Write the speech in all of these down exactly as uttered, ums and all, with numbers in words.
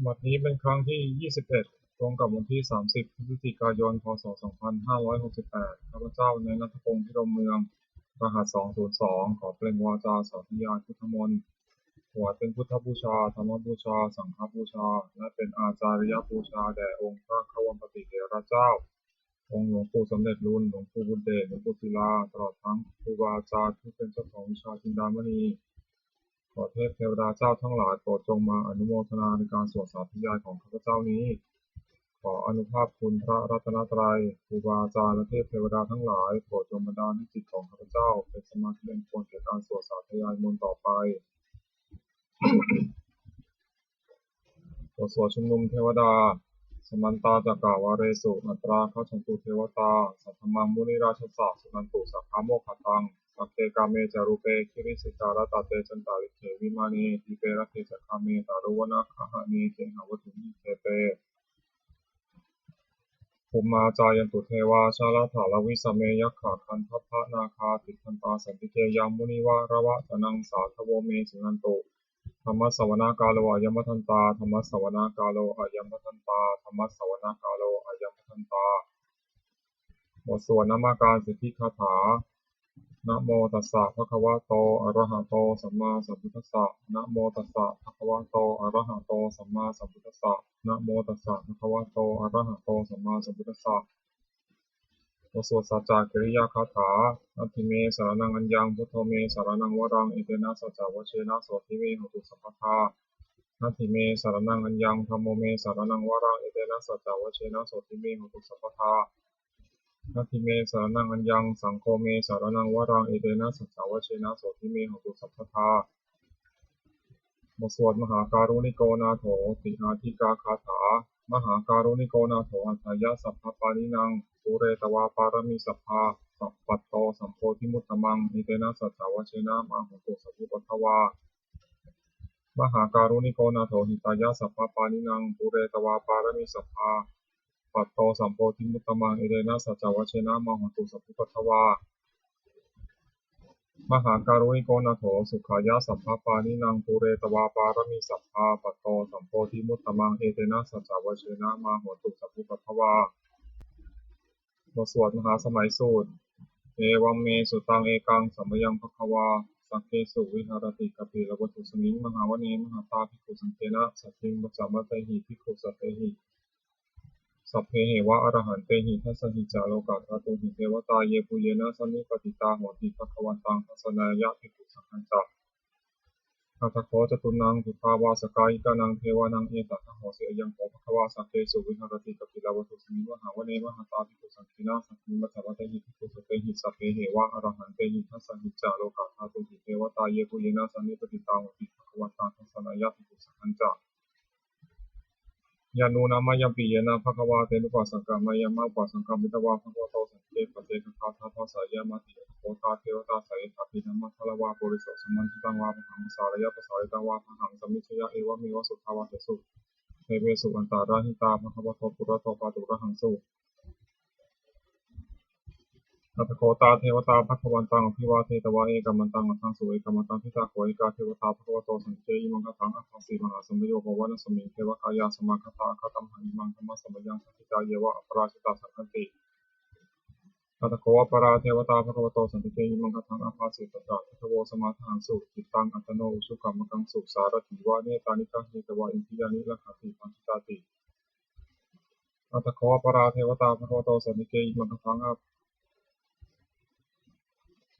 บัดนี้เป็นครั้งที่ ยี่สิบเอ็ด ตรงกับวันที่ สามสิบ พฤศจิกายน พ.ศ. สองพันห้าร้อยหกสิบแปด ข้าพเจ้า นายณัฐพงษ์ พิรมเมือง รหัส สองศูนย์สอง ขอเปล่งวาจาสาธยายพุทธมนต์ ถวายเป็นพุทธบูชา ธรรมบูชา สังฆบูชา และเป็นอาจาริยบูชาแด่องค์พระควัมปติเถระเจ้า องค์หลวงปู่สำเร็จลุน หลวงปู่บุญเดช หลวงปู่ศิลา ตลอดทั้งครูบาอาจารย์ที่เป็นเจ้าของวิชาจินดามณี ขอเทพเทวดาเจ้าทั้งหลายโปรดจงมาอนุโมทนาในการสวดสาธยายของข้าพเจ้านี้ ขออานุภาพคุณพระรัตนตรัย ครูบาอาจารย์และเทพเทวดาทั้งหลายโปรดจงบันดาลให้จิตของข้าพเจ้าเป็นสมาธิอันควรแก่การสวดสาธยายมนต์ต่อไป บทสวดชุมนุมเทวดา Samantā cakkavāḷesu atrāgacchantu devatā, saddhammaṃ munirājassa suṇantu saggamokkhadaṃ. Sagge kāme ca rūpe girisikharataṭe cantalikkhe vimāne, dīpe raṭṭhe ca gāme taruvanagahane gehavatthumhi khette, bhummā cāyantu devā jalathalavisame yakkhagandhabbanāgā, tiṭṭhantā santike yaṃ munivaravacanaṃ sādhavo me suṇantu. Dhammassavanakālo ayambhadantā. Dhammassavanakālo ayambhadantā. Dhammassavanakālo ayambhadantā. บทสวดนมการสิทธิคาถา Namo tassa bhagavato arahato sammāsambuddhassa. Namo tassa bhagavato arahato sammāsambuddhassa. Namo tassa bhagavato arahato sammāsambuddhassa. บทสวดสัจจกิริยาคาถา Natthi me saraṇaṃ aññaṃ, buddho me saraṇaṃ varaṃ, etena saccavajjena sotthi me hotu sabbadā. Natthi me saraṇaṃ aññaṃ, dhammo me saraṇaṃ varaṃ, etena saccavajjena sotthi me hotu sabbadā. Natthi me saraṇaṃ aññaṃ, saṅgho me saraṇaṃ varaṃ, etena saccavajjena sotthi me hotu sabbadā. บทสวดมหาการุณิโกนาโถติอาทิกาคาถา Mahākāruṇiko nātho atthāya sabbapāṇinaṃ, pūretvā pāramī sabbā, sa- patto sambodhimuttamaṃ, etena saccavajjena mā hontu sabbupaddavā. Mahākāruṇiko nātho hitāya sabbapāṇinaṃ, pūretvā pāramī sabbā, patto sambodhimuttamaṃ, etena saccavajjena mā hontu sabbupaddavā. Mahākāruṇiko nātho sukhāya sabbapāṇinaṃ, pūretvā pāramī sabbā, patto sambodhimuttamaṃ, etena saccavajjena mā hontu sabbupaddavā. บทสวดมหาสมัยสูตร Evaṃ me sutaṃ. Ekaṃ samayaṃ bhagavā sakkesu viharati kapilavatthusmiṃ mahāvane mahatā bhikkhusaṅghena saddhiṃ pañcamattehi bhikkhusatehi sabbeheva arahantehi. Dasahi ca lokadhātūhi devatā yebhuyyena sannipatitā honti bhagavantaṃ dassanāya bhikkhusaṅghañca. Atha kho catunnaṃ suddhāvāsakāyikānaṃ devānaṃ etadahosi: Ayaṃ kho bhagavā sakkesu viharati kapilavatthusmiṃ mahāvane mahatā bhikkhusaṅghena saddhiṃ pañcamattehi bhikkhusatehi sabbeheva arahantehi. Dasahi ca lokadhātūhi devatā yebhuyyena sannipatitā honti bhagavantaṃ dassanāya bhikkhusaṅghañca. Yannūna mayampi yena bhagavā tenupasaṅkameyyāma, upasaṅkamitvā bhagavato santike paccekagāthā bhāseyyāmāti. Atha kho tā devatā seyyathāpi nāma balavā puriso sammiñjitaṃ vā bāhaṃ pasāreyya, pasāritaṃ vā bāhaṃ sammiñjeyya, evameva suddhāvāsesu devesu antarahitā bhagavato purato pāturahaṃsu. Atha kho tā devatā bhagavantaṃ abhivādetvā ekamantaṃ aṭṭhaṃsu. Ekamantaṃ ṭhitā kho ekā devatā bhagavato santike imaṃ gāthaṃ abhāsi: Mahāsamayo pavanasmiṃ, devakāyā samāgatā; āgatamha imaṃ dhammasamayaṃ, dakkhitāyeva aparājitasaṅghanti. Atha kho aparā devatā bhagavato santike imaṃ gāthaṃ abhāsi: Tatra saddhavo samādahaṃsu, cittaṃ attano ujukamakaṃsu; sārathīva nettāni gahetvā, indriyāni rakkhanti paṇḍitāti. Atha kho aparā devatā bhagavato santike imaṃ gāthaṃ ab-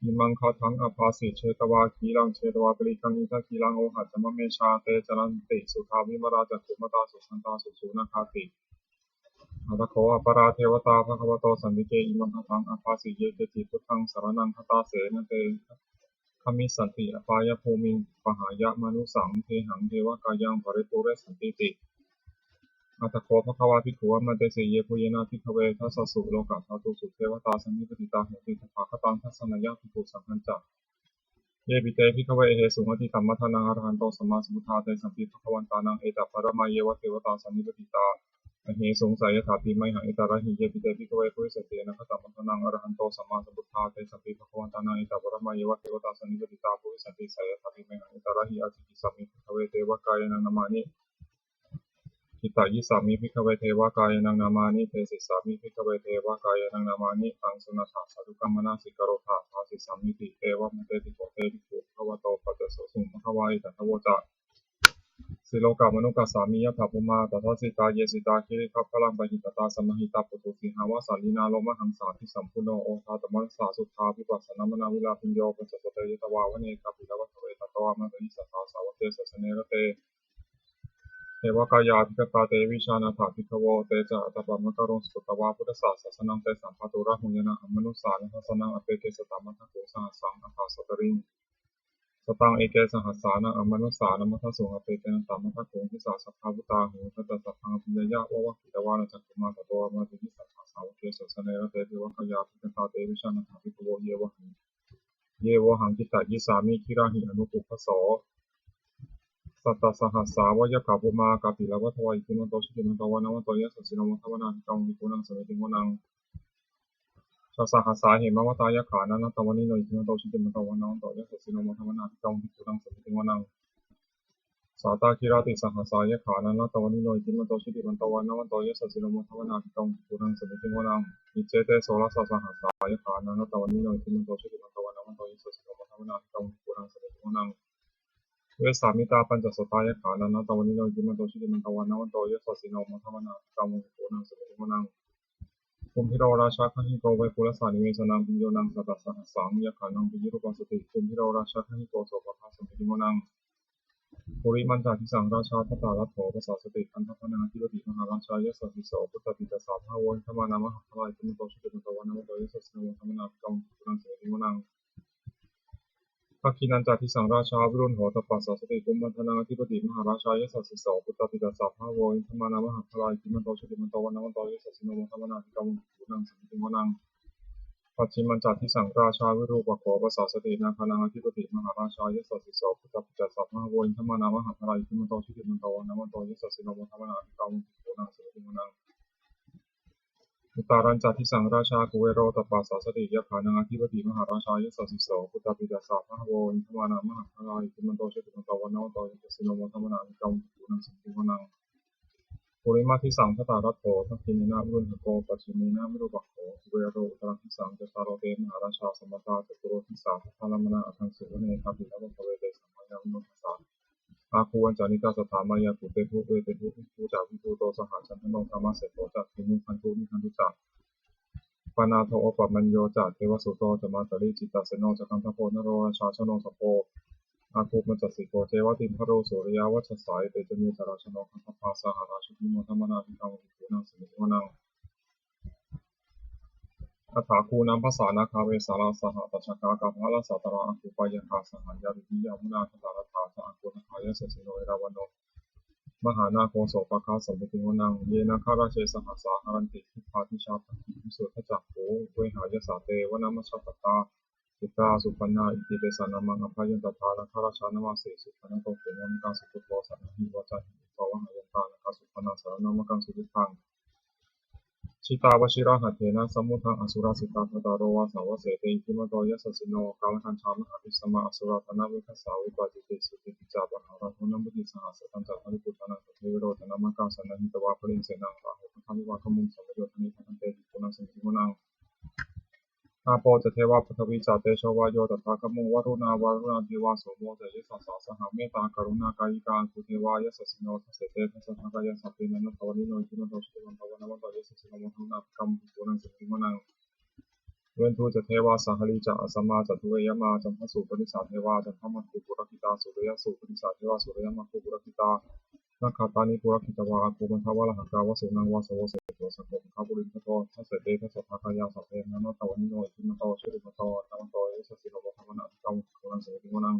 imaṃ gāthaṃ abhāsi: Chetvā khīlaṃ chetvā palighaṃ, indakhīlaṃ ohaccamanejā; te caranti suddhā vimalā, cakkhumatā sudantā susunāgāti. Atha kho aparā devatā bhagavato santike imaṃ gāthaṃ abhāsi: Ye keci buddhaṃ saraṇaṃ gatāse, na te gamissanti apāyabhūmiṃ; pahāya mānusaṃ dehaṃ, devakāyaṃ paripūressantīti. Atha kho bhagavā bhikkhū āmantesi: Yebhuyyena bhikkhave dasasu lokadhātūsu devatā sannipatitā honti tathāgataṃ dassanāya bhikkhusaṅghañca. Yepi te bhikkhave ahesuṃ atītamaddhānaṃ arahanto sammāsambuddhā, tesampi bhagavantānaṃ etaparamāyeva devatā sannipatitā ahesuṃ, seyyathāpi mayhaṃ etarahi. Yepi te bhikkhave bhavissanti anāgatamaddhānaṃ arahanto sammāsambuddhā, tesampi bhagavantānaṃ etaparamāyeva devatā sannipatitā bhavissanti, seyyathāpi mayhaṃ etarahi. Ācikkhissāmi bhikkhave devakāyānaṃ nāmāni, Kittayissāmi bhikkhave devakāyānaṃ nāmāni, desissāmi bhikkhave devakāyānaṃ nāmāni, taṃ suṇātha sādhukaṃ manasikarotha bhāsissāmīti. Evaṃ bhanteti kho te bhikkhū bhagavato paccassosuṃ. Bhagavā etadavoca: Silokamanukassāmi, yattha bhummā tadassitā; ye sitā girigabbharaṃ, pahitattā samāhitā. Puthū sīhāva sallīnā, lomahaṃsābhisambhuno; odātamanasā suddhā, vippasannamanāvilā. Bhiyyo pañcasate ñatvā, vane kāpilavatthave; tato āmantayi satthā, sāvake sāsane rate. Devakāyā abhikkantā, te vijānātha bhikkhavo. Te ca ātappamakaruṃ, sutvā buddhassa sāsanaṃ; tesampāturahu ñāṇaṃ, amanussāna dassanaṃ. Appeke satamaddakkhuṃ, sahassaṃ atha sattariṃ; sataṃ eke sahassānaṃ, amanussānamaddasuṃ. Appekenantamaddakkhuṃ, disā sabbā phuṭā ahuṃ; tañca sabbaṃ abhiññāya, vavakkhitvāna cakkhumā. Tato āmantayi satthā, sāvake sāsane rate. Devakāyā abhikkantā, te vijānātha bhikkhavo. Ye vohaṃ, ye vohaṃ kittayissāmi, girāhi anupubbaso. Sattasahassā va yakkhā, bhummā kāpilavatthavā; iddhimanto jutimanto, vaṇṇavanto yasassino; modamānā abhikkāmuṃ, bhikkhūnaṃ samitiṃ vanaṃ. Chasahassā hemavatā, yakkhā nānattavaṇṇino; iddhimanto jutimanto, vaṇṇavanto yasassino; modamānā abhikkāmuṃ, bhikkhūnaṃ samitiṃ vanaṃ. Sātāgirā tisahassā, yakkhā nānattavaṇṇino; iddhimanto jutimanto, vaṇṇavanto yasassino; modamānā abhikkāmuṃ, bhikkhūnaṃ samitiṃ vanaṃ. Iccete soḷasasahassā, yakkhā nānattavaṇṇino; iddhimanto jutimanto, vaṇṇavanto yasassino; modamānā abhikkāmuṃ, bhikkhūnaṃ samitiṃ vanaṃ. Vessāmittā pañcasatā, yakkhā nānattavaṇṇino; iddhimanto jutimanto, vaṇṇavanto yasassino; modamānā abhikkāmuṃ, bhikkhūnaṃ samitiṃ vanaṃ. Kumbhīro rājagahiko, vepullassa nivesanaṃ; bhiyyo naṃ satasahassaṃ, yakkhānaṃ payirupāsati; kumbhīro rājagahiko, sopāga samitiṃ vanaṃ. Purimañca disaṃ rājā, dhataraṭṭho pasāsati; gandhabbānaṃ ādhipati, mahārājā yasassi so. Puttāpi tassa bahavo, indanāmā mahabbalā; iddhimanto jutimanto, vaṇṇavanto yasassino; modamānā abhikkāmuṃ, bhikkhūnaṃ samitiṃ vanaṃ. Dakkhiṇañca disaṃ rājā, virūḷho tappasāsati; kumbhaṇḍānaṃ ādhipati, mahārājā yasassi so. Puttāpi tassa bahavo, indanāmā mahabbalā; iddhimanto jutimanto, vaṇṇavanto yasassino; modamānā abhikkāmuṃ, bhikkhūnaṃ samitiṃ vanaṃ. Pacchimañca disaṃ rājā, virūpakkho pasāsati; nāgānaṃ ādhipati, mahārājā yasassi so. Puttāpi tassa bahavo, indanāmā mahabbalā; iddhimanto jutimanto, vaṇṇavanto yasassino; modamānā abhikkāmuṃ, bhikkhūnaṃ samitiṃ vanaṃ. Uttarañca disaṃ rājā, kuvero tappasāsati; yakkhānaṃ ādhipati, mahārājā yasassi so. Puttāpi tassa bahavo, indanāmā mahabbalā; iddhimanto jutimanto, vaṇṇavanto yasassino; modamānā abhikkāmuṃ, bhikkhūnaṃ samitiṃ vanaṃ. Purimaṃ disaṃ dhataraṭṭho, dakkhiṇena virūḷhako; pacchimena virūpakkho, kuvero uttaraṃ disaṃ. Cattāro te mahārājā, samantā caturo disā; daddallamānā aṭṭhaṃsu, vane kāpilavatthave. Tesaṃ māyāvino dāsā, āgū vañcanikā saṭhā; māyā bhūtesu viṭū ca, viṭuṭo saha candano; kāmaseṭṭho ca kinnughaṇḍu nighaṇḍu ca, panādo opamañño ca, devasūto ca mātali; cittaseno ca gandhabbo, naḷorājā janosabho; āgū pañcasikho ceva, timbarū suriyavacchasā. Ete caññe ca rājāno, gandhabbā saha rājubhi; modamānā abhikkāmuṃ, bhikkhūnaṃ samitiṃ vanaṃ. Athāgū nābhasā nāgā, vesālā sahatacchakā; kambalassatarā āgū, pāyāgā saha ñātibhi. Yāmunā dhataraṭṭhā ca, āgū nāgā yasassino; erāvaṇo mahānāgo, sopāga samitiṃ vanaṃ. Ye nāgarāje sahasā haranti, dibbā dijā pakkhi visuddhacakkhū; vehāyasā te vanamajjhapattā, citrā supaṇṇā iti tesa nāmaṃ. Abhayantadā nāgarājānamāsi, supaṇṇato khemamakāsi buddho; saṇhāhi vācāhi maṇipo vahayantā, nāgā supaṇṇā saraṇamakaṃsu buddhaṃ. Jitā vajirahatthena, samuddaṃ asurā sitā; bhātaro vāsavassete, iddhimanto yasassino. Kālakañjā mahābhismā, asurā dānaveghasā; vepacitti sucitti ca, pahārādo namucī saha. Satañca baliputtānaṃ, sabbe verocanāmakā; sannayhitvā baliṃ senaṃ, rāhubhaddamupāgamuṃ; samayodāni bhaddante, bhikkhūnaṃ samitiṃ vanaṃ. Āpo ca devā paṭhavī ca, tejo vāyo tadāgamuṃ; varuṇā vāruṇā devā, somo ca yasasā saha. Mettākaruṇākāyikā, āgū devā yasassino; dasete dasadhā kāyā, sabbe nānattavaṇṇino; iddhimanto jutimanto, vaṇṇavanto yasassino; modamānā abhikkāmuṃ, bhikkhūnaṃ samitiṃ vanaṃ. Veṇḍū ca devā sahalī ca, asamā ca duve yamā; candassūpanisā devā, candamāgū purakkhitā; suriyassūpanisā devā, suriyamāgū purakkhitā; nakkhattāni purakkhitvā, āgū mandavalāhakā; vasūnaṃ vāsavo seṭṭho, sakkopāga purindado. Dasete dasadhā kāyā, sabbe nānattavaṇṇino; iddhimanto jutimanto, vaṇṇavanto yasassino; modamānā abhikkāmuṃ, bhikkhūnaṃ samitiṃ vanaṃ.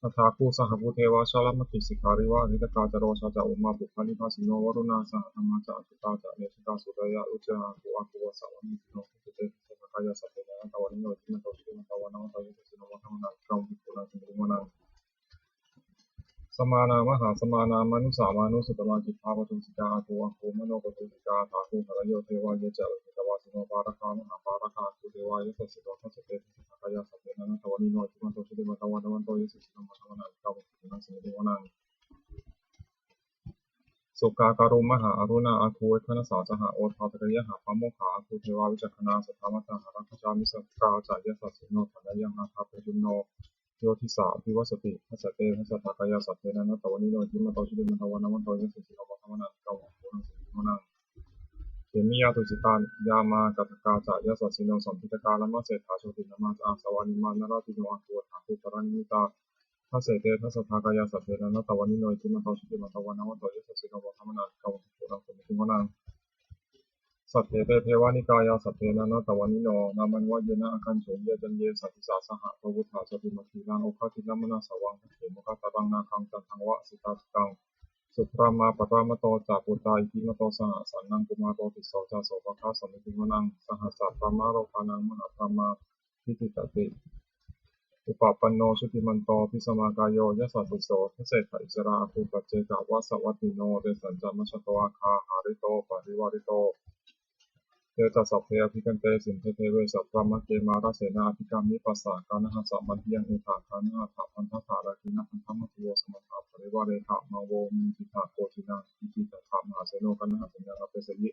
Athāgū sahabhū devā, jalamaggisikhāriva; ariṭṭhakā ca rojā ca, ummāpupphanibhāsino; varuṇā sahadhammā ca, accutā ca anejakā; sūleyyarucirā āgū, āgū vāsavanesino. Dasete dasadhā kāyā, sabbe nānattavaṇṇino; iddhimanto jutimanto, vaṇṇavanto yasassino; modamānā abhikkāmuṃ, bhikkhūnaṃ samitiṃ vanaṃ. Samānā mahāsamānā, mānusā mānusuttamā; khiḍḍāpadūsikā āgū, āgū manopadūsikā. Athāgū harayo devā, ye ca lohitavāsino; pāragā mahāpāragā, āgū devā yasassino. Dasete dasadhā kāyā, sabbe nānattavaṇṇino; iddhimanto jutimanto, vaṇṇavanto yasassino; modamānā abhikkāmuṃ, bhikkhūnaṃ samitiṃ vanaṃ. Gāgā mahā arunā āgū veghanasā saha, odātagayhā pāmokkhā āgū devā vicakkhaṇā. Sadāmattā hāragajā missakā ca yasassino, thanayaṃ āgā pajunno yo disā abhivassati. Dasete dasadhā kāyā saṭhena naṭṭhavānino, iddhimanto jutimanto vaṇṇavanto yasassino, modamānā abhikkāmuṃ bhikkhūnaṃ samitiṃ vanaṃ. Khemiyā tusitā yāmā kaṭṭhakā ca yasassino, lambitakā lāmaseṭṭhā jotināmā ca āsavā, nimmānaratino āgū athāgū paranimmitā. Dasete dasadhā kāyā saṭhena naṭṭhavānino, iddhimanto jutimanto vaṇṇavanto yasassino, modamānā abhikkāmuṃ bhikkhūnaṃ samitiṃ vanaṃ. Saṭṭhete devanikāyā saṭhena naṭṭhavānino, nāmanvayena āgañchuṃ ye caññe sadisā saha. Pavutthajātimakhīlaṃ oghatiṇṇamanāsavaṃ, dakkhemoghataraṃ nāgaṃ candaṃva asitātitaṃ. Subrahmā paramatto ca puttā iddhimato saha, sanaṅkumāro tisso ca sopāga samitiṃ vanaṃ. Sahassabrahmalokānaṃ mahābrahmābhitiṭṭhati, upapanno jutimanto bhismākāyo yasassi so. Dasettha issarā āgū paccekavasavattino, tesañca majjhato āgā hārito parivārito. Te ca sabbe abhikkante sinde deve sabrahmake, mārasenā abhikkāmi passa kaṇhassa mandiyaṃ. Etha gaṇhatha bandhatha rāgena bandhamatthu vo, samantā parivāretha mā vo muñcittha koci naṃ. Iti tattha mahāseno kaṇhasenaṃ apesayi,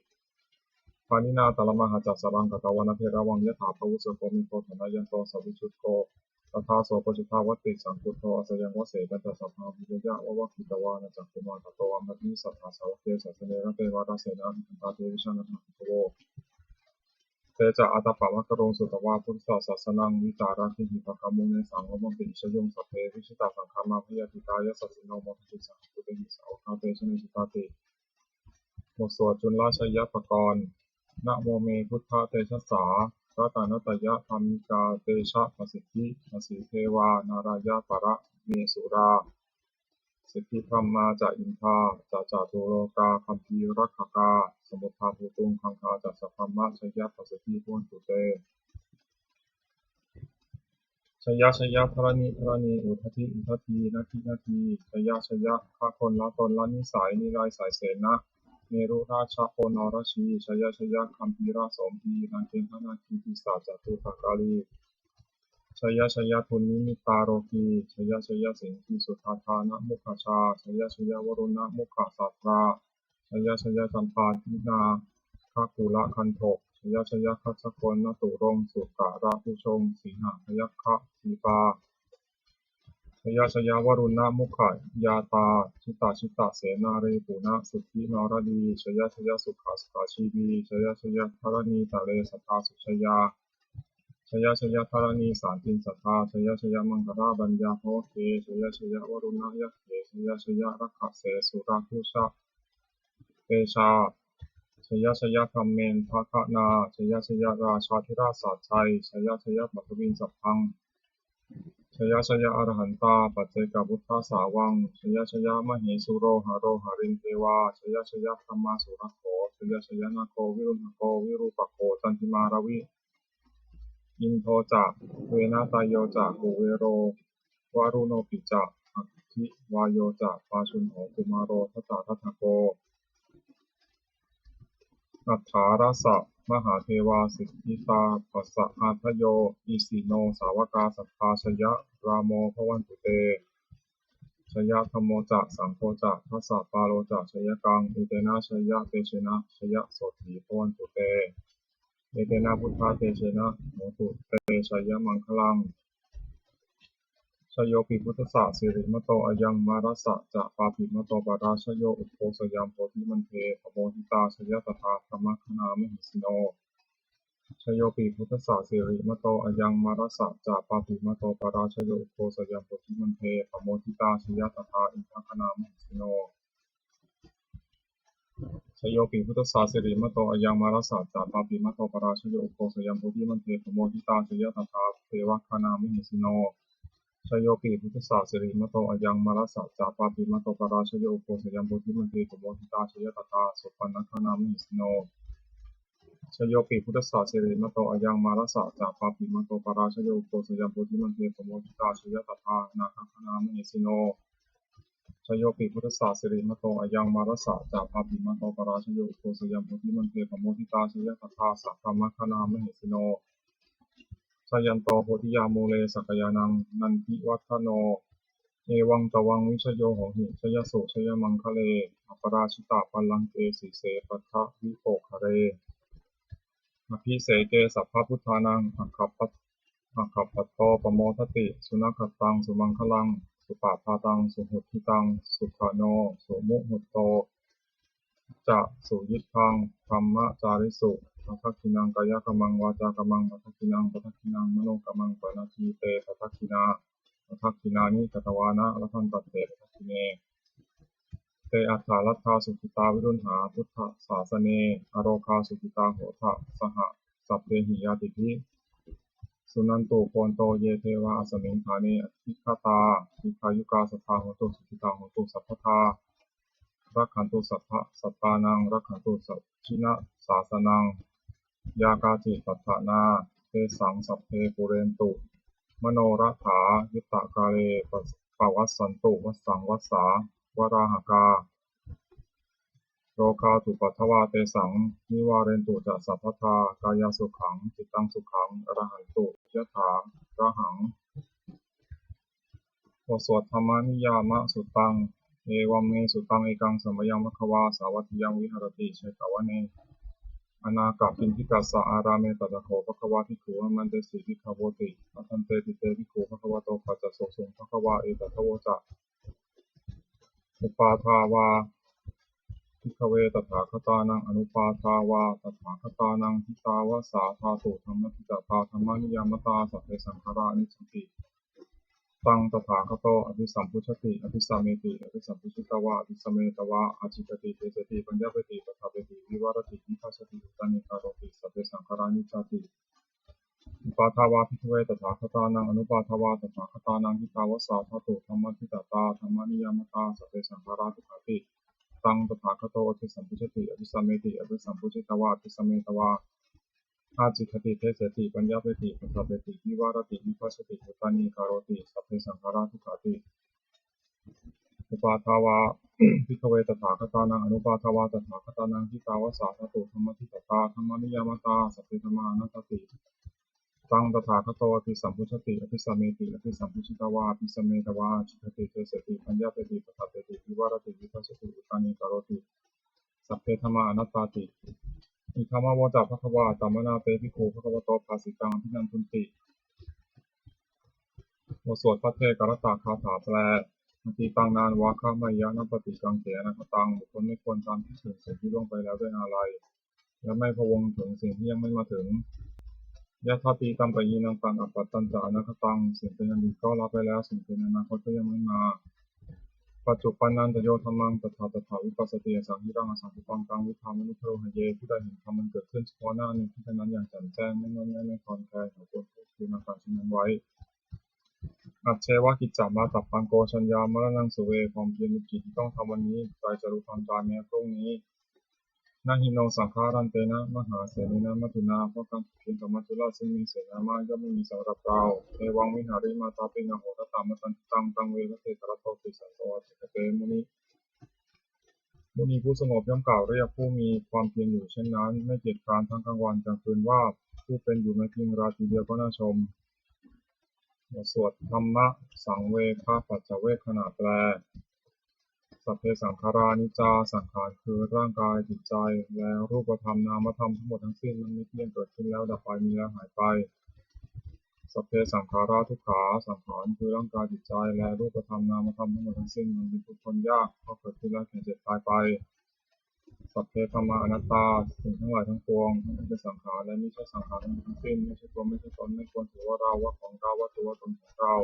pāṇinā talamāhacca saraṃ katvāna bheravaṃ. Yathā pāvussako megho thanayanto savijjuko, tadā so paccudāvatti saṅkuddho asayaṃvase. Tañca sabbaṃ abhiññāya vavakkhitvāna cakkhumā, tato āmantayi satthā sāvake sāsane rate. Mārasenā abhikkantā te vijānātha bhikkhavo, te ca ātappamakaruṃ sutvā buddhassa sāsanaṃ. Vītarāgehi pakkāmuṃ nesaṃ lomampi iñjayuṃ. Sabbe vijitasaṅgāmā bhayātītā yasassino, modanti saha bhūtehi sāvakā te janesutāti. บทสวดจุลชัยปกรณ์ Namo me buddhatejasā ratanattayadhammikā, tejapasiddhi pasīdevā nārāyaparamesurā, siddhibrahmā ca indā ca catulokā gambhīrakkhakā, samuddā bhūtuṃ gaṅgā ca sabrahmajayapasiddhi bhavantu te. Jaya jaya dharaṇi dharaṇī udadhi udadhī nadi nadī, jaya jaya gagonlatonlanisai niraisaisenna merurājaponorashi, jaya jaya gambhīrasombhī nāgendanāgī pisācatudakālī, jaya jaya dunnimittarogī, jaya jaya siṅgīsuddhādānamukhajā, jaya jaya varuṇṇamukhasātrā, jaya jaya campādināgakulagantho, jaya jaya gajagonnaturaṅga sukarabhujaṅga sīhabyagghadīpā, jaya jaya varuṇṇamukhayātrā jitajitasenārī puna suddhi naradī, jaya jaya sukhā sukhā jīvī, jaya jaya dharaṇītale sadā sujayā, jaya jaya dharaṇī santin sadā, jaya jaya maṅkarājaraññā bhavagge, jaya jaya varuṇṇayakkhe, jaya jaya rakkhase surabhujatejā, jaya jaya brahmendagaṇā, jaya jaya rājādhirājasājjai, jaya jaya paṭhaviṃ sabbaṃ, jaya jaya arahantā paccekabuddhasāvaṃ, jaya jaya mahesuro haro harindevā, jaya jaya brahmā surakkho, jaya jaya nāgo viruḷhako virūpakkho candimā ravi, indo ca venateyyo ca kuvero varuṇopi ca, aggi vāyo ca pājuṇho kumāro dhataraṭṭhako, aṭṭhārasa mahādevā siddhitāpasaādayo, isino sāvakā sabbā jaya rāmo bhavantu te. Jaya dhammo ca saṅgho ca dasapālo ca jayakaṃ, etena jayatejena jayasotthī bhavantu te. Etena buddhatejena hotu te jayamaṅgalaṃ. Jayopi buddhassa sirīmato ayaṃ, mārassa ca pāpimato parājayo, ugghosayaṃ bodhimaṇḍe pamoditā, jaya tadā brahmagaṇā mahesino. Jayopi buddhassa sirīmato ayaṃ, mārassa ca pāpimato parājayo, ugghosayaṃ bodhimaṇḍe pamoditā, jaya tadā indagaṇā mahesino. Jayopi buddhassa sirīmato ayaṃ, mārassa ca pāpimato parājayo, ugghosayaṃ bodhimaṇḍe pamoditā, jaya tadā devagaṇā mahesino. Jayopi buddhassa sirīmato ayaṃ, mārassa ca pāpimato parājayo, ugghosayaṃ bodhimaṇḍe pamoditā, jaya tadā supaṇṇagaṇā mahesino. Jayopi buddhassa sirīmato ayaṃ, mārassa ca pāpimato parājayo, ugghosayaṃ bodhimaṇḍe pamoditā, jaya tadā nāgagaṇā mahesino. Jayopi buddhassa sirīmato ayaṃ, mārassa ca pāpimato parājayo, ugghosayaṃ bodhimaṇḍe pamoditā, jaya tadā sabrahmagaṇā mahesino. Jayanto bodhiyā mūle sakyānaṃ nandivaḍḍhano, Evaṃ tvaṃ vijayo hohi jayassu jayamaṅgale, aparājitapallaṅke sīse paṭhavipokkhare, abhiseke sabbabuddhānaṃ aggappatto pamodati. Sunakkhattaṃ sumaṅgalaṃ supabhātaṃ suhuṭṭhitaṃ, sukhaṇo sumuhutto ca suyiṭṭhaṃ brahmacārisu. Padakkhiṇaṃ kāyakammaṃ vācākammaṃ padakkhiṇaṃ, padakkhiṇaṃ manokammaṃ paṇidhī te padakkhiṇā. Padakkhiṇāni katvāna labhantatthe padakkhiṇe. Te atthaladdhā sukhitā viruḷhā buddhasāsane, arogā sukhitā hotha saha sabbehi ñātibhi. Suṇantu bhonto ye devā asmiṃ ṭhāne adhigatā, dīghāyukā sadā hontu sukhitā hontu sabbadā. Rakkhantu sabbasattānaṃ rakkhantu jinasāsanaṃ. Yā kāci patthanā tesaṃ sabbe pūrentu manorathā, yuttakāle pavassantu vassaṃ vassā valāhakā. Rogā cupaddavā tesaṃ nivārentu ca sabbadā, kāyasukhaṃ cittisukhaṃ arahantu yathārahaṃ. บทสวด Dhammaniyāmasuttaṃ. Evaṃ me sutaṃ. Ekaṃ samayaṃ bhagavā sāvatthiyaṃ viharati jetavane anāthapiṇḍikassa ārāme. Tatra kho bhagavā bhikkhū āmantesi bhikkhavoti. Bhadanteti te bhikkhū bhagavato paccassosuṃ. Bhagavā etadavoca: Uppādā vā bhikkhave tathāgatānaṃ anuppādā vā tathāgatānaṃ, ṭhitā va sā dhātu dhammaṭṭhitatā dhammaniyāmatā, sabbe saṅkhārā aniccāti. Taṃ tathāgato abhisambujjhati abhisameti, abhisambujjhitvā abhisametvā ācikkhati deseti paññapeti paṭṭhapeti vivarati vibhajati uttānīkaroti, sabbe saṅkhārā aniccāti. Uppādā vā bhikkhave tathāgatānaṃ anuppādā vā tathāgatānaṃ, ṭhitā va sā dhātu dhammaṭṭhitatā dhammaniyāmatā, sabbe saṅkhārā dukkhāti. Taṃ tathāgato abhisambujjhati abhisameti, abhisambujjhitvā abhisametvā ācikkhati deseti paññapeti paṭṭhapeti vivarati vibhajati uttānīkaroti, sabbe saṅkhārā dukkhāti. Uppādā vā bhikkhave tathāgatānaṃ anuppādā vā tathāgatānaṃ, ṭhitā va sā dhātu dhammaṭṭhitatā dhammaniyāmatā, sabbe dhammā anattāti. Taṃ tathāgato abhisambujjhati abhisameti, abhisambujjhitvā abhisametvā ācikkhati deseti paññapeti paṭṭhapeti vivarati vibhajati uttānīkaroti, sabbe dhammā anattāti. Idamavoca bhagavā. Attamanā te bhikkhū bhagavato bhāsitaṃ abhinandunti. บทสวดภัทเทกรัตตคาถาแปล. Atītaṃ nānvāgameyya nappaṭikaṅkhe anāgataṃ. บุคคลไม่ควรตามคิดถึงสิ่งที่ล่วงไปแล้วด้วยอาลัย และไม่พะวงถึงสิ่งที่ยังไม่มาถึง Yadatītampahīnantaṃ appattañca anāgataṃ. สิ่งเป็นอดีตก็ละไปแล้ว สิ่งเป็นอนาคตก็ยังไม่มา Paccuppannañca yo dhammaṃ tattha tattha vipassati, asaṃhiraṃ asaṅkuppaṃ taṃ viddhā manubrūhaye. ผู้ใดเห็นธรรมมันเกิดขึ้นเฉพาะหน้าในที่นั้นๆอย่างแจ่มแจ้ง ไม่ง่อนแง่นไม่คลอนแคลน เขาควรเทิดทูนอาการเช่นนั้นไว้ Ajjeva kiccamātappaṃ ko jaññā maraṇaṃ suve. ความเพียรเป็นกิจที่ต้องทำวันนี้ ใครจะรู้ความตายแม้พรุ่งนี้ Na hi no saṅgarantena mahāsenena maccunā. เพราะการผัดเพี้ยนกับมัจจุราชซึ่งมีเสนามากย่อมไม่มีสำหรับเรา Evaṃvihārimātāpinaṃ ahorattamatanditaṃ. Taṃ ve bhaddekarattoti santo ācikkhate muni. มุนีผู้สงบย่อมกล่าวเรียกผู้มีความเพียรอยู่เช่นนั้น ไม่เกียจคร้านทั้งกลางวันกลางคืนว่า ผู้เป็นอยู่แม้เพียงราตรีเดียวก็น่าชม บทสวด Dhammasaṃvegapaccavekkhaṇa แปล Sabbe saṅkhārā aniccā. สังขารคือร่างกายจิตใจ และรูปธรรมนามธรรมทั้งหมดทั้งสิ้น มันไม่เที่ยง เกิดขึ้นแล้วดับไป มีแล้วหายไป Sabbe saṅkhārā dukkhā. สังขารคือร่างกายจิตใจ และรูปธรรมนามธรรมทั้งหมดทั้งสิ้น มันเป็นทุกข์ทนยาก เพราะเกิดขึ้นแล้วแก่เจ็บตายไป Sabbe dhammā anattā. สิ่งทั้งหลายทั้งปวง ทั้งที่เป็นสังขารและมิใช่สังขารทั้งหมดทั้งสิ้น ไม่ใช่ตัว ไม่ใช่ตน ไม่ควรถือว่าเรา ว่าของเรา ว่าตัวว่าตนของเรา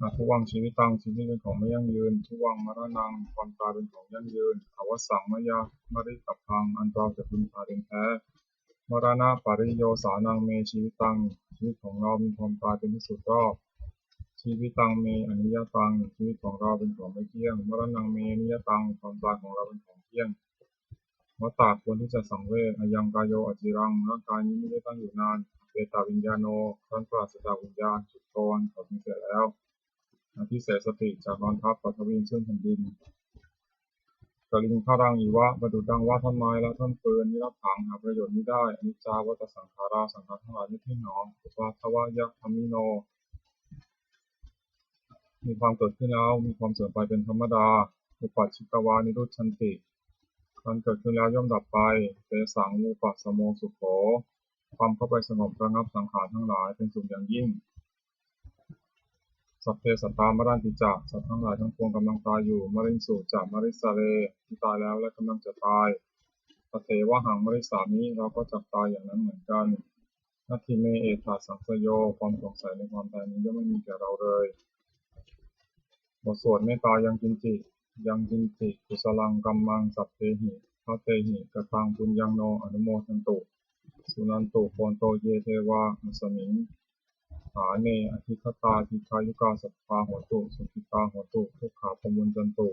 Abhuvaṃ jīvitaṃ. ชีวิตเป็นของไม่ยั่งยืน Bhuvaṃ maraṇaṃ. ความตายเป็นของยั่งยืน Avassaṃ mayā maritabbaṃ. อันเราจะพึงตายเป็นแท้ Maraṇapariyosānaṃ me jīvitaṃ. ชีวิตของเรามีความตายเป็นที่สุดรอบ Jīvitaṃ me aniyataṃ. ชีวิตของเราเป็นของไม่เที่ยง Maraṇaṃ me niyataṃ. ความตายของเราเป็นของเที่ยง Vata ควรที่จะสังเวช Ayaṃ kāyo aciraṃ. ร่างกายนี้ไม่ได้ตั้งอยู่นาน Apetaviññāṇo. ครั้นปราศจากวิญญาณ Chuḍḍho. อันเขาทิ้งเสียแล้ว Adhisessati. จะนอนทับ Paṭhaviṃ. ซึ่งแผ่นดิน Kaliṅgaraṃ iva. ประดุจดังว่าท่อนไม้และท่อนฟืน Niratthaṃ. หาประโยชน์มิได้ Aniccā vata saṅkhārā. สังขารทั้งหลายไม่เที่ยงหนอ Uppādavayadhammino. มีความเกิดขึ้นแล้วมีความเสื่อมไปเป็นธรรมดา uppajjitvā nirujjhanti การเกิดขึ้นแล้วย่อมดับไป tesaṃ vūpasamo sukho ความเข้าไปสงบระงับสังขารทั้งหลายเป็นสุขอย่างยิ่ง sabbe sattā maranti ca สัตว์ทั้งหลายทั้งปวงกำลังตายอยู่ mariṃsu ca marissare ที่ตายแล้วและกำลังจะตาย tathevāhaṃ marissāmi เราก็จักตายอย่างนั้นเหมือนกัน natthi me ettha saṃsayo ความสงสัยในความตายนี้ย่อมไม่มีแก่เราเลย บทสวดเมตตา yaṅkiñci yaṅkiñci kusalaṃ kammaṃ sabbehi katehi kataṃ puññaṃ no anumodantu, suṇantu bhonto ye devā asmiṃ ṭhāne adhigatā dīghāyukā sadā hontu, sukhitā hontu, dukkhā pamuñcantu.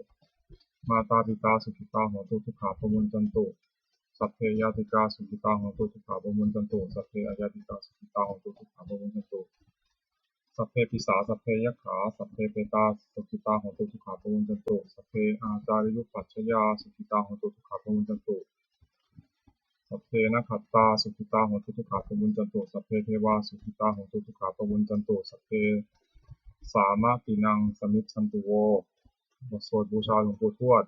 Mātāpitā sukhitā hontu, dukkhā pamuñcantu. Sabbe ñātikā sukhitā hontu, dukkhā pamuñcantu. Sabbe aññātikā sukhitā hontu, dukkhā pamuñcantu. Sabbe pisā sabbe yakkhā sabbe petā sukhitā hontu, dukkhā pamuñcantu. Sabbe ācariyupajjhāyā sukhitā hontu, dukkhā pamuñcantu. Sabbe nakkhattā sukhitā hontu, dukkhā pamuñcantu. Sabbe devā sukhitā hontu, dukkhā pamuñcantu. Sabbe sāmatīnaṃ samijjhantu vo. บทสวดบูชาหลวงปู่ทวด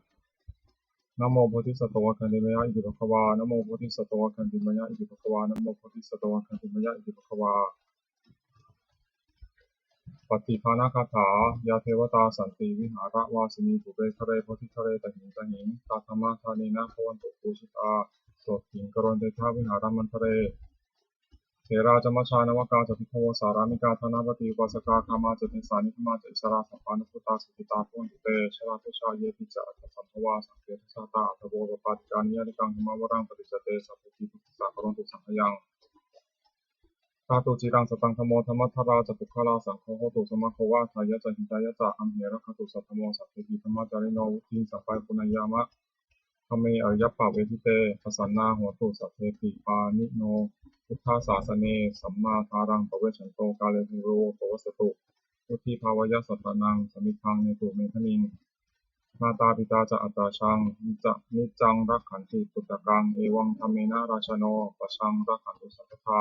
Namo bodhisatto āgantimāya iti bhagavā. Namo bodhisatto āgantimāya iti bhagavā. Namo bodhisatto āgantimāya iti bhagavā. Pattidānagāthā. Yā devatā santi vihāravāsinī, pubbe ghare bodhighare tahiṃ tahiṃ, tā dhammadānena bhavantu pūjitā, sotthiṃ karontedha vihāramaṇḍale. Therā ca majjhā navakā ca bhikkhavo, sārāmikā dānapatī upāsakā, gāmā ca desā nigamā ca issarā, sappāṇabhūtā sukhitā bhavantu te. Jalābujā yepi ca aṇḍasambhavā, saṃsedajātā athavopapātikā, niyyānikaṃ dhammavaraṃ paṭicca te, sabbepī bhavisakkarontu saṅkhayaṃ. Ṭhātu ciraṃ sataṃ dhammo, dhammaddharā ca puggalā, saṅgho hotu samaggo va, atthāya ca hitāya ca. Amhe rakkhatu saddhammo, sabbepi dhammacārino, vuḍḍhiṃ sampāpuṇeyyāma, dhamme ariyappavedite. Pasannā hontu sabbepi, pāṇino buddhasāsane, sammā dhāraṃ pavecchanto, kāle devo pavassatu, vuḍḍhibhāvāya sattānaṃ, samiddhaṃ netu medaniṃ. Mātā pitā ca atrajaṃ, nicca- niccaṃ rakkhanti puttakaṃ, evaṃ dhammena rājāno, pajaṃ rakkhantu sabbadā.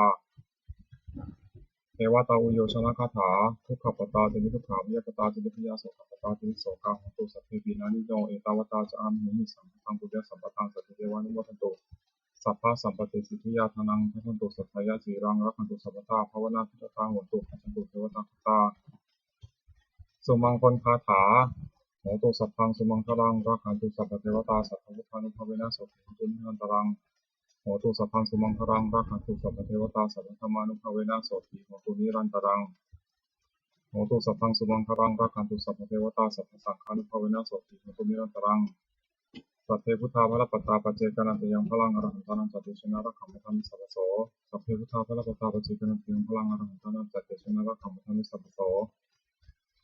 Devatāuyyojanagāthā. Dukkhappattā ca niddukkhā, bhayappattā ca nibbhayā, sokappattā ca nissokā, hontu sabbepi pāṇino. Ettāvatā ca amhehi, sambhataṃ puññasampadaṃ, sabbe devānumodantu, sabbasampattisiddhiyā. Dānaṃ dadantu saddhāya, sīlaṃ rakkhantu sabbadā, bhāvanābhiratā hontu, gacchantu devatāgatā. Sumaṅgalagāthā. Hotu sabbaṃ sumaṅgalaṃ, rakkhantu sabbadevatā, sabbabuddhānubhāvena, sotthī hontu nirantaraṃ. Hotu sabbaṃ sumaṅgalaṃ, rakkhantu sabbadevatā, sabbadhammānubhāvena, sotthī hontu nirantaraṃ. Hotu sabbaṃ sumaṅgalaṃ, rakkhantu sabbadevatā, sabbasaṅghānubhāvena, sotthī hontu nirantaraṃ. Sabbe buddhā balappattā, paccekānañca yaṃ balaṃ, arahantānañca tejena, rakkhaṃ bandhāmi sabbaso. Sabbe buddhā balappattā, paccekānañca yaṃ balaṃ, arahantānañca tejena, rakkhaṃ bandhāmi sabbaso.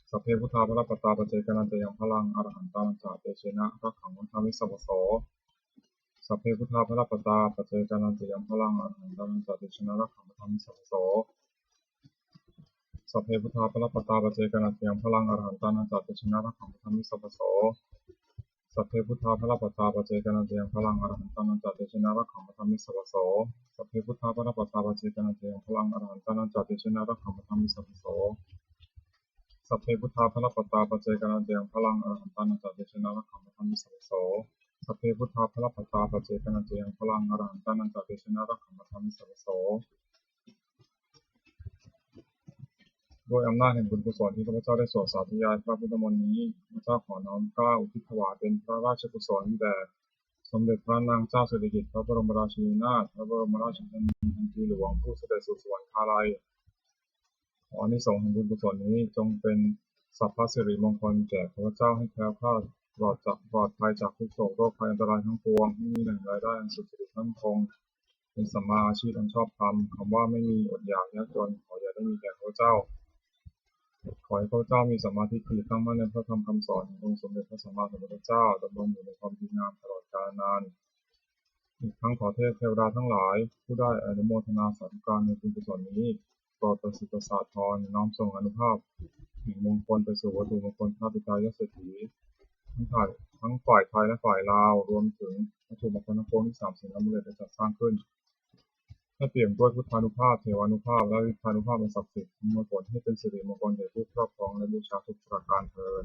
Sabbe buddhā balappattā, paccekānañca yaṃ balaṃ, arahantānañca tejena, rakkhaṃ bandhāmi sabbaso. Sabbe buddhā balappattā, paccekānañca yaṃ balaṃ, arahantānañca tejena, rakkhaṃ bandhāmi sabbaso. Sabbe buddhā balappattā, paccekānañca yaṃ balaṃ, arahantānañca tejena, rakkhaṃ bandhāmi sabbaso. Sabbe buddhā balappattā, paccekānañca yaṃ balaṃ, arahantānañca tejena, rakkhaṃ bandhāmi sabbaso. Sabbe buddhā balappattā, paccekānañca yaṃ balaṃ, arahantānañca tejena, rakkhaṃ bandhāmi sabbaso. Sabbe buddhā balappattā, paccekānañca yaṃ balaṃ, arahantānañca tejena, rakkhaṃ bandhāmi sabbaso. Sabbe buddhā balappattā, paccekānañca yaṃ balaṃ, arahantānañca tejena, rakkhaṃ bandhāmi sabbaso. ด้วยอำนาจแห่งบุญกุศลที่ข้าพเจ้าได้สวดสาธยายพระพุทธมนต์นี้ ข้าพเจ้าขอน้อมเกล้าอุทิศถวายเป็นพระราชกุศลแด่สมเด็จพระนางเจ้าสิริกิติ์ พระบรมราชินีนาถ พระบรมราชชนนีพันปีหลวง ผู้เสด็จสู่สวรรคาลัย ขออานิสงส์แห่งบุญกุศลนี้จงเป็นสัพพสิริมงคลแก่ข้าพเจ้า ให้แคล้วคลาดปลอดจาก ปลอดภัยจากทุกข์โศกโรคภัยอันตรายทั้งปวง ให้มีแหล่งรายได้อันสุจริตมั่นคง เป็นสัมมาอาชีพอันชอบธรรม คำว่าไม่มีอดอยากยากจน ขออย่าได้มีแก่ข้าพเจ้า ขอให้ข้าพเจ้ามีสัมมาทิฏฐิ ตั้งมั่นในพระธรรมคำสอนขององค์สมเด็จพระสัมมาสัมพุทธเจ้า ดำรงอยู่ในความดีงามตลอดกาลนาน อีกทั้งขอเทพเทวดาทั้งหลาย ผู้ได้อนุโมทนาสาธุการในบุญกุศลนี้ โปรดประสิทธิ์ประสาทพร น้อมส่งอานุภาพแห่งมงคลไปสู่วัตถุมงคลพระปิดตายอดเศรษฐี ทั้งฝ่าย ทั้งฝ่ายไทยและฝ่ายลาว รวมถึงวัตถุมงคลทั้งปวงที่สามสิ่งนั้นได้จัดสร้างขึ้น ให้เปี่ยมด้วยพุทธานุภาพ เทวานุภาพ และฤทธานุภาพอันศักดิ์สิทธิ์ อำนวยผลให้เป็นสิริมงคลแก่ผู้ครอบครองและบูชาทุกประการเทอญ